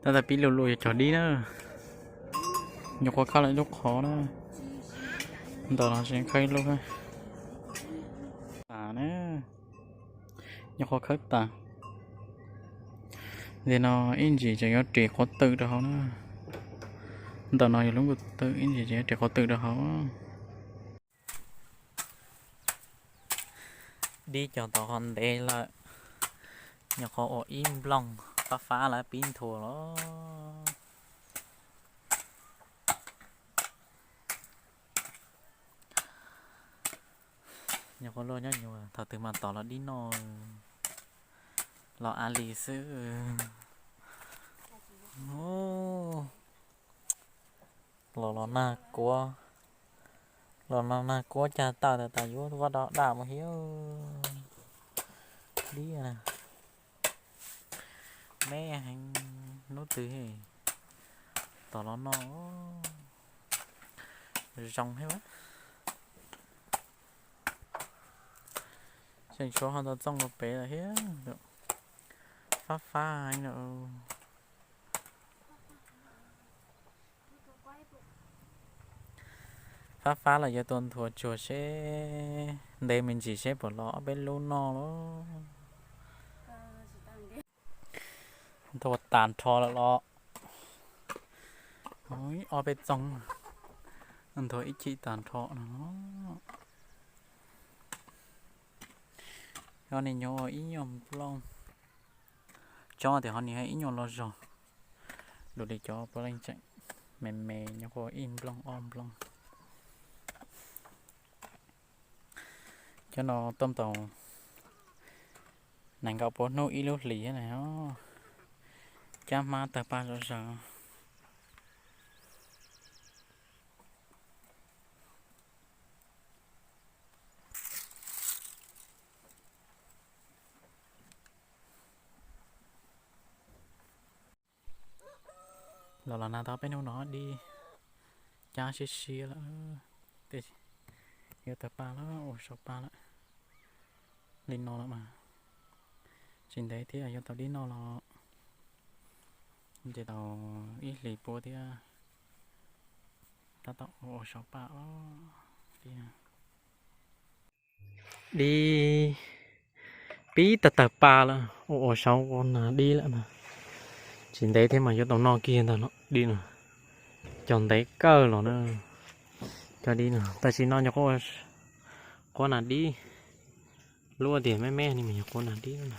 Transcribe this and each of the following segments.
Tab tab pib lug lug yog cog dib na. Nyuam qhuav khawb lawm ib lub qhov na. Ntawm no tseem khawb ib lub tas na. Nyuam qhuav khawb tas. Ntawm no ib ntsis tseem yuav ris qhov twm rau hauv na. Ntawm no yog lub nkuj twm, ib ntsis tseem yuav ris qhov twm rau hauv. Dib cog tau qhov ntev lawm, nyuam qhuav ua ib nplooj fab fab lawm pib nthuav los. Nyuam qhuav luaj nyob nyuag thaum twg mas tom los dib noj los av li xwb. Los los nag kuav, los los nag kuav cag tawm tas tas yuav vaj daj mus thiab. Dib na, me heev, hnub twg tom los noj zoo thiab. Tseem tshuav ho ntau txooj rau pem lawm thiab. Fab fab heev lawm. Fab fab los yuav tuaj nthuav tsuag seb ntev me ntsis seb puas los ob peb lub noj lauj. Nthuav tas nrho lawm los. Ob peb txooj, nthuav ib chim tas nrho no. Cov ni nyuam ua ib nyuag nplooj, tsob tias ho ni ib nyuag loj zog, dua li cov puav leej tseem me me nyuam qhuav ua ib nplooj ob nplooj. Cov no tuaj tau nees nkaum pua hnub ib lub hlis na. Cab hmab tawg paj zom zaws. Los los nag tau peb hnub no dib cab siab siab lawm. Tej yuav tawg paj lawm, ua sau paj lawm. Li no lawm mas tsis ntev thiab yuav tau dib noj los. Nce tau ib hlis puab thiab tab tom ua sau paj os. Dib pib tawg tawg paj lawm, ua ua sau ua nag dib lawm na. Tsis ntev thiab mas yuav tau noj kiag ntag no dib no. Cog ntev kawg los na, cog dib no. Tam sim no nyuam qhuav, qhuav nag dib, lub tias me me ni mas nyuam qhuav nag dib na.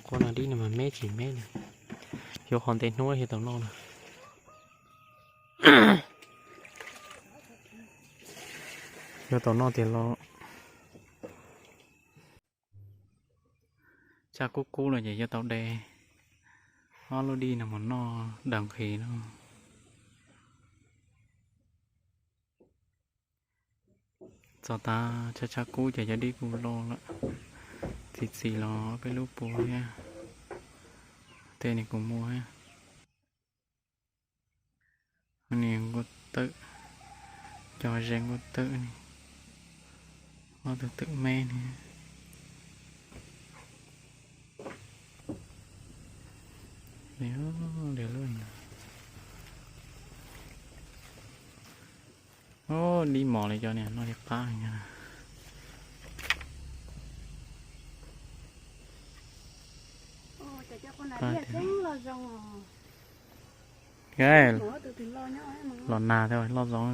Qhuav nag dib no mas me tsis me li, yuav qhov ntev hnub yuav tau noj na. Yuav tau noj tiag los. Tshav kub kub los ces yuav tau de ob lub dib no mus noj daws nqhis no. Txog tas tshav tshav kub ces cov dib kuj loj lawm, txi txiv los peb lub puv thiab, tej ni kuj muaj thiab. Ni nkuj twm, cov ze nkuj twm ni, ob tug twm me ni. Dib mos li cov niag no li qab. Los nag thiab loj zoo.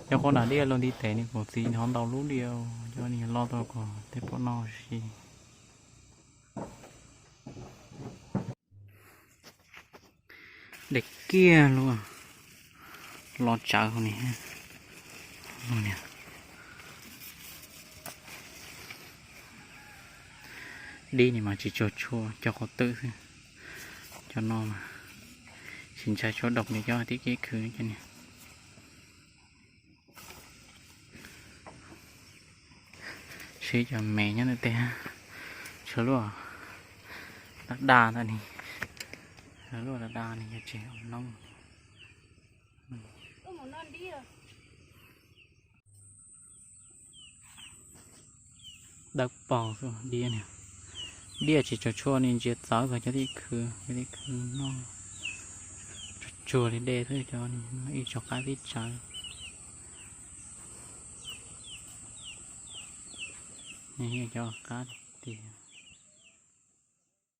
Cov qhuav nag dib luaj ntiv tes ni kuj txi ho ntau lub dib, cov ni loj tuaj kuj tej pom noj si. Dej kiag luaj, los tsawv hauv ni. Dib ni mas tsis tsuag tshuaj, cov qhuav twm xwb. Cov no mas tsis ntshai tshuaj dog li cov tib kev khwv cov ni. Sib cov me nyob ntawm tej, tshuav luaj daj daj ntawm ni, luaj daj daj ni yog tsev noob. Dawb paug xwb diab ni. Diab tsis tsaus tshuaj ni, ntsia txawv kawg cov tib khw, cov tib khw noj tsuag tsuag li dej xwb, cov ib tsoom qab tib tsawv. Cov qab tiag.